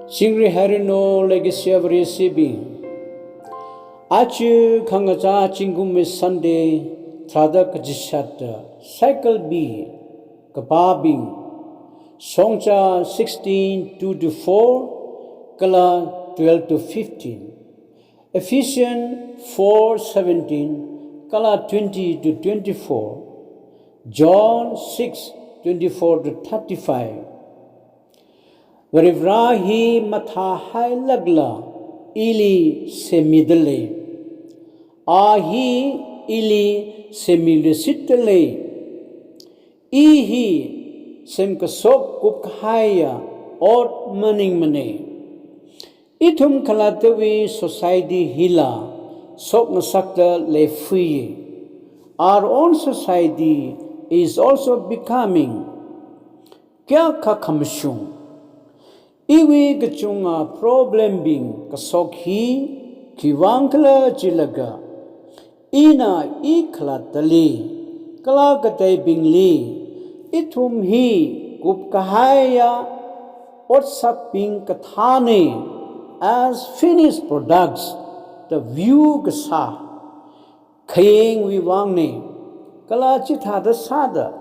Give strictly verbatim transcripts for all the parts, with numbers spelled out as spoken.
Chingri hairanu legacy of receiving. Aja khangachā zingkumwui Sunday, tharāda kachishat, cycle B, kapābing, Shongzā sixteen two to four, kala twelve to fifteen. Ephesians four seventeen, kala twenty to twenty-four. John six twenty-four to thirty-five. Varivara hi mathāhailākla ili semmidalei. A hi ili semmiluishitdalei. I hi semkashok kupkahaiya ot maningmanei. Ithum khalattawui society hila shokngasakda leifui. Our own society is also becoming kayākha khamashung. Iwui kachunga problembing kashok hi khiwuivang khala jilaga, ina i khalattali, kala kateibingli, ithum hi kupkahaiya otsakbing kathānei, as finished products, da view kasā khayengwui vāngnei. Kala chithāda sāda,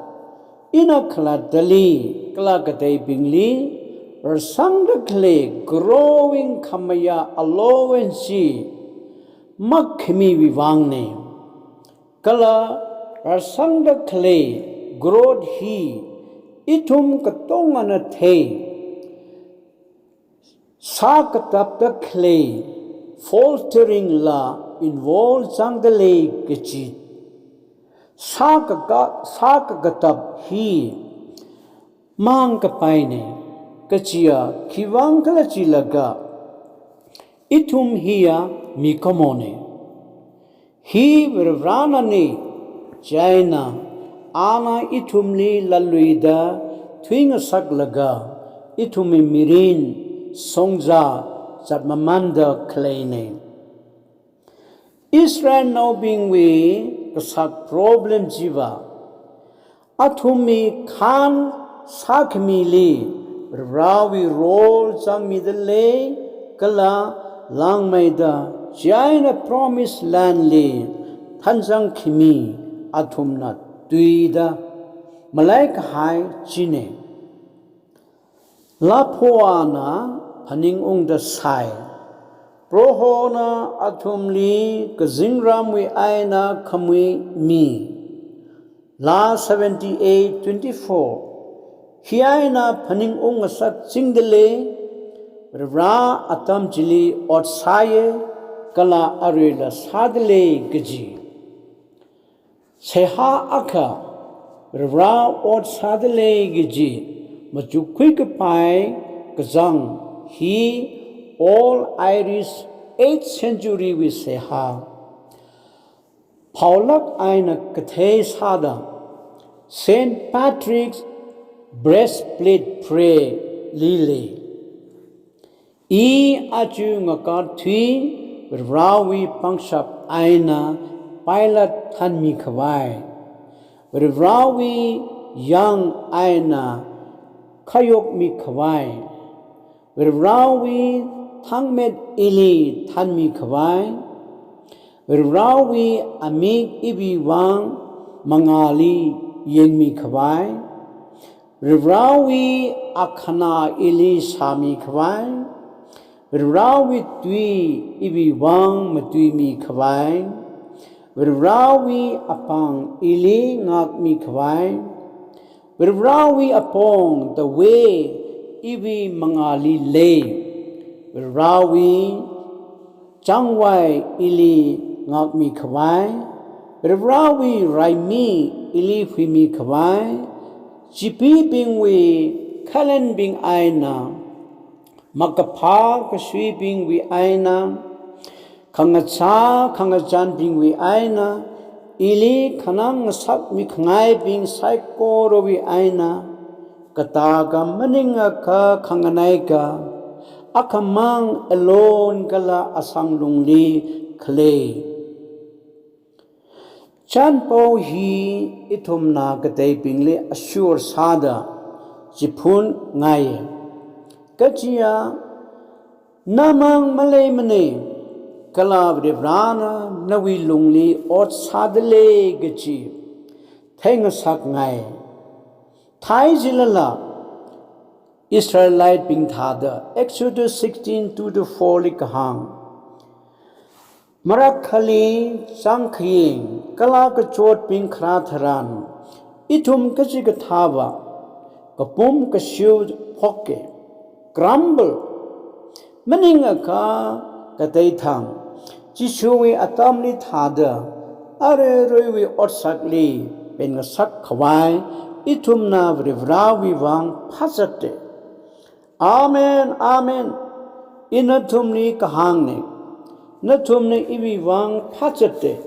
ina khalattali, kala kateibingli, rāsangda khalei growing khamayā allowance chi makhamiwui vāngnei. Kala rāsangda khalei growth hi ithum katongana thei, sākatapda khalei faltering la involve zangdalei kaji. Sākaka-, sākakatap hi mangkapainei, kajiya khiwuivang khala jilaga, ithum hiya mikumonei. Hi Varivarananei, chieina ana ithumli latluida thuingasaklaga, ithumwui mirin shongzā zatmamanda khaleinei. Israelnaobingwui kasak problem chiva, athumwui khān sākhamili Varivarawui role zangmidalei, kala langmeida chieina promised land li thanzangkhami athumna tuida malaikahai chinei. Laphāna phaningungda sai, Prohona athumli kazingramwui eina khamui mi. Laa seventy-eight twenty-four. Hi eina phaningungngasak chingdalei, Varivara atam chili ot sāya, kala aruila sādalei kaji. Seihā akha, Varivara ot sādalei kaji machukkhui kapai kazang hi Old Irish eighth century wui seihā. Phaolāk eina kathei sāda Saint Patrick's Breastplate Prayer li lei. I aja ngakarthui Varivarawui pangshap eina pilot thanmi khavai, Varivarawui yang eina khayokmi khavai, Varivarawui thangmet ili thanmi khavai, Varivarawui amik iwui vang mangāli yangmi khavai, Varivarawui akhana ili shāmi khavai, Varivarawui tui iwui vang matuimi khavai, Varivarawui apāng ili ngākmi khavai, Varivarawui apong, the way, iwui mangāli lei, Varivarawui changvai ili ngākmi khavai, Varivarawui raimi ili huimi khavai, chipee bingwui khalenbing eina, makaphā kashuibingwui eina, khangachā khangachānbingwui eina, ili khanang ngasakmi khangaibing saikorawui eina, katākha maningakha khanganai kha, akhamang alone kala asanglungli khalei. Chānpao hi ithumna kateibingli assure sāda chiphun ngai. Kajiya Namang maleimana, kala Varivarana nawui lungli ot sādalei kaji theingasakngai. Thai jilala Israelite bing thāda Exodus sixteen two to four li kahāng. Marakkhali chāngkhayang kala kachotbing kharā tharan, ithum kachikathāva kapum kashiu phoka, grumble, maningakha katei thang, Jishuwui atamli thāda aruiruiwui otsakli penngasak khavai, ithumna Varivarawui vang phāzata. Amen, amen. I nathumli kahāngna, nathumna iwui vang phāzata.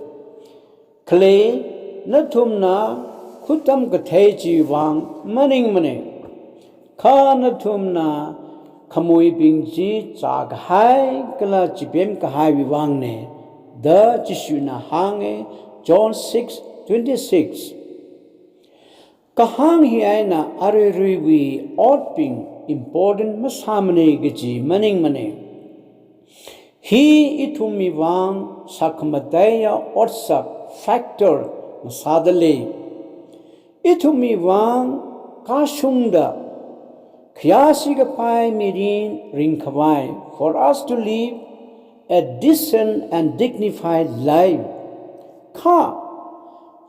Khalei nathumna khutam kathei chiwui vang maningmana, kha nathumna khamuibing chi zākahai kala chipemkahaiwui vangna, da Jishuna hānga, John six twenty-six. Kahāng hi eina aruiruiwui otbing important masāmana kaji maningmana. Hi ithumwui vang sākhamataiya otsak factor masādalei. Ithumwui vang kashungda khayāshi kapai mirin ringkhavai, for us to live a decent and dignified life. Kha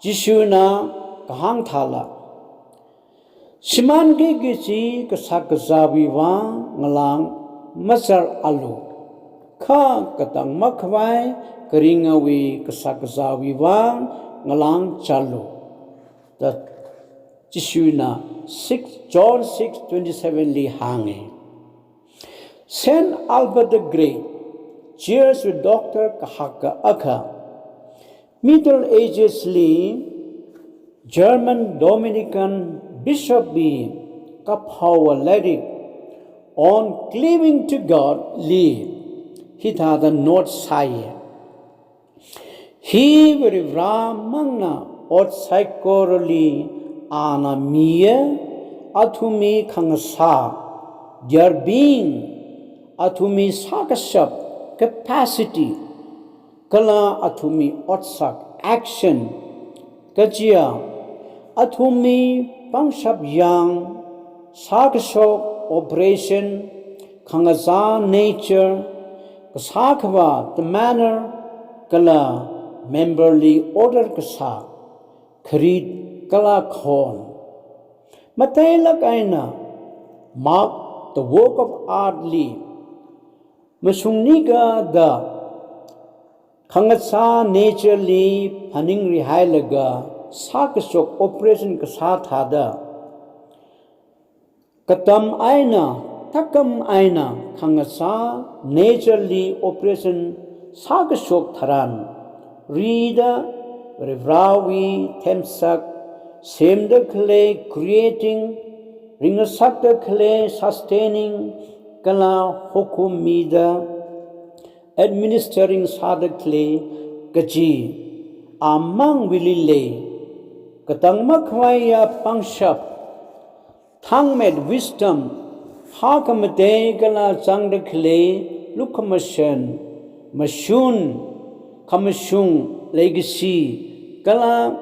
Jishuna kahāng thāla, shimānkhui kaji kashak kazāwui vang ngalāng mazaralu, kha katang makhavai kharingawui kashak kazāwui vang ngalāng zālu, da Jishuna six, John six twenty-seven li hānga. Saint Albert the Great, Church wui doctor kahaka akha, Middle Ages li German Dominican Bishop wui kaphaowa lairik On Cleaving to God li hithāda note sāya. Hi Varivaramangna ot saikorali ana miya, athumwui khangasā, their being, athumwui sākashap, capacity, kala athumwui otsak, action, kajiya athumwui pangshap yang, sākashok, operation, khangazā, nature, kasā khavā, the manner, kala member li order kasā, kharit kala khon. Matailāk eina mark, the work of art li mashungnika da khangazā, nature li phaningrihailaga sākashok, operation kasā thāda, katam eina, thākam eina khangazā, nature li operation sākashok tharan, rida Varivarawui themsak, semda khalei, creating, ringngasakda khalei, sustaining, kala hokhum mida, administering sāda khalei kaji amangwuili lei. Katang makhavaiya pangshap, thangmet, wisdom, phākhamatei kala zangda khalei lukhamashan, mashun, khamashung, legacy, kala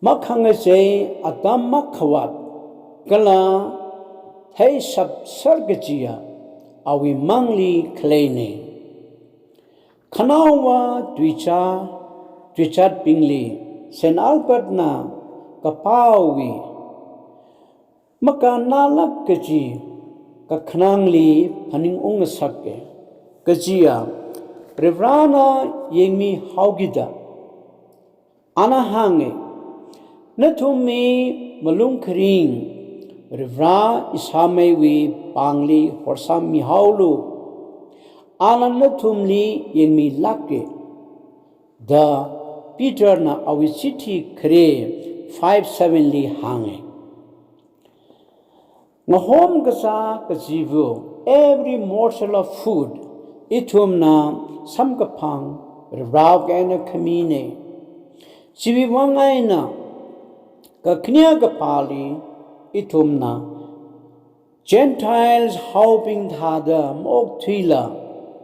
makhangachei atam makhavāt kala theishapser kajiya awui mangli khaleina. Khanaowa tuicha, tuichatbingli Saint Albert na kapaowui makānnalāk kaji kakhanangli phaningungngasaka. Kajiya Varivarana yangmihaokida, ana hānga, nathumwui malung kharing Varivara Ishāmeiwui pāngli horsāmihaolu. Ana nathumli yangmilāka, da Peter na awui chithi khare five seven li hānga. Ngahom kasā kajiva, every morsel of food, ithumna samkaphang Varivarawui eina khamina. Chiwui vang eina kakhane kaphāli ithumna Gentiles haobing thāda maokthuila,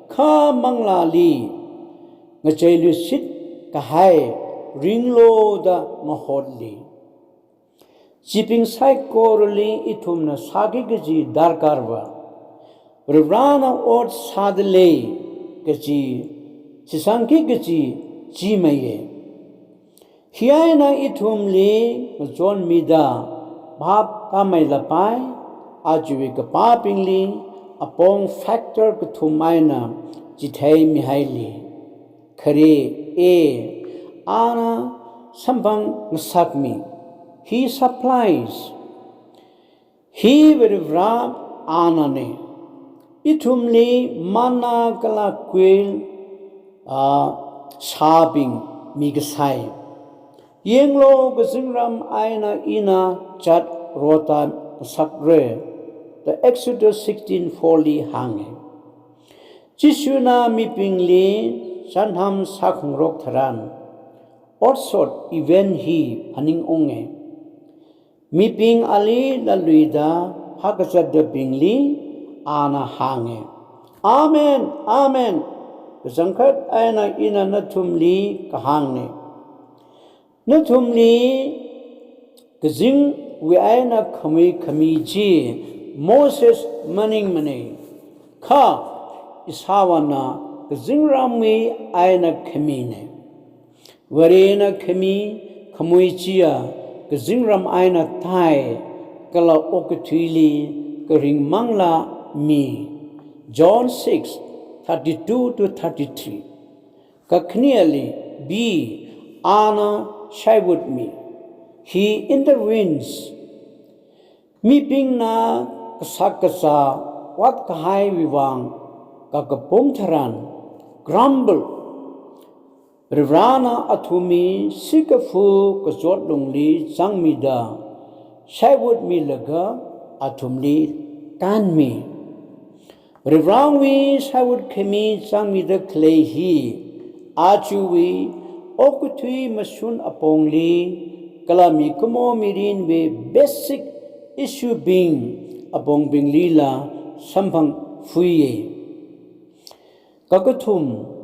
kha manglāli ngacheiluishit kahai ringlo da ngahotli. Chibing saikorali ithumna sāki kaji darkarva, Varivarana ot sādalei kaji, shitsangki kaji chi maiye. Hi eina ithumli ngachonmida bhap tāmeilapai, ajawui kapābingli apong factor kathum eina chitheimihaili. Khare, A, ana samphang ngasakmi. He supplies. Hi Varivara anane. Ithumli manna kala quail, ah, sābing mikasai. Yanglu, kazingram eina ina chat rota ngasakre, da Exodus sixteen four li hānge. Jishuna mibingli chānham sākhangarok tharan, otshot event hi phaningunge. Mibing ali laluida phākazatdabingli ana hānge. Amen, amen. Kachangkhat eina ina nathumli kahāngne. Nathumli kazingwui eina khamui khami chi Moses maningmane. Kha Ishāvāna kazingramwui eina khamine. Varena khami khamui chiya kazingram eina thai, kala okathuili karing manglā mi. John six thirty-two to thirty-three. Kakhaneli, B, ana shaiwut mi. He intervenes. Mibingna kashak kazā vātkahaiwui vang kakapung tharan, grumble. Varivarana athumwui sikafu kachot lungli zangmida, shaiwut milaga athumli tanmi. Varivarawui shaiwut khami zangmida khalei hi, ajawui okathui mashun apongli, kala mikumo mirinwui basic issue bing apongbinglila samphang fuiye. Kakathum,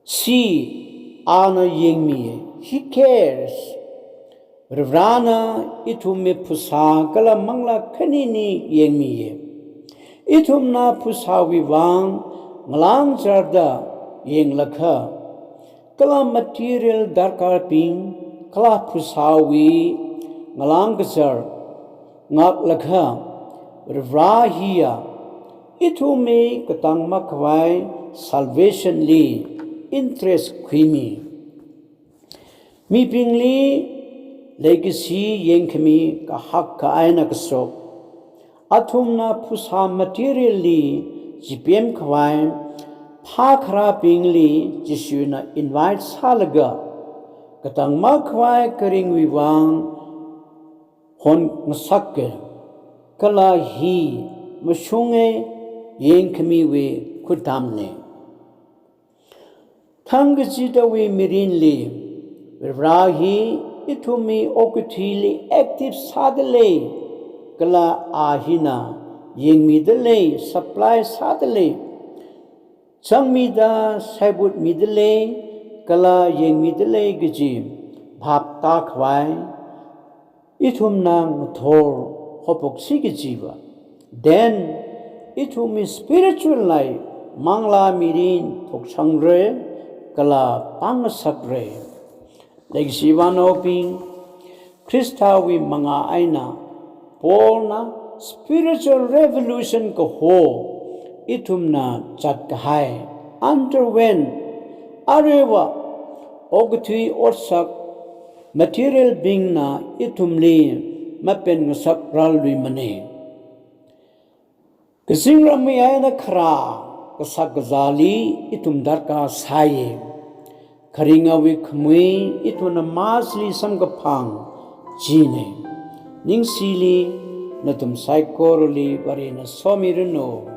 C, ana yangmiye. He cares. Varivarana ithumwui phasā kala manglā khanini yangmiye. Ithumna phasāwui vang ngalāngzarda yanglakha, kala material darkarbing kala phasāwui ngalāngkazar ngaklakha, Varivara hiya ithumwui katang makhavai salvation li interest khuimi. Mibingli leikashi yangkhami kahak kha eina kashok. Athumna phasā material li chipemkhavai phākharābingli Jishuna invite sālaga, katang makhavai karingwui vang hon ngasake, kala hi mashunge yangkhamiwui khudamne. Thangkachidawui mirinli, Varivara hi ithumwui okathuili active sādalei, kala a hina yangmidalei, supply sādalei, zangmida shaiwut midalei, kala yangmidalei kaji bhap tākhavai ithumna ngathor haophoksi kajiva, then ithumwui spiritual life, manglā mirin phokchangre, kala pāngngasakre. Leikashi vānaobing, Khristawui mangā eina Paulna spiritual revolution kaho ithumna zatkahai, underwent, aruiva okathui otsak material bingna ithumli mapen ngasakrarluimane. Kazingramwui eina kharā kashak kazāli ithum darkar sāye. Kharingawui khamui ithumna Mass li samkaphang chine. Ningshili nathum saikorali Varena somiranu.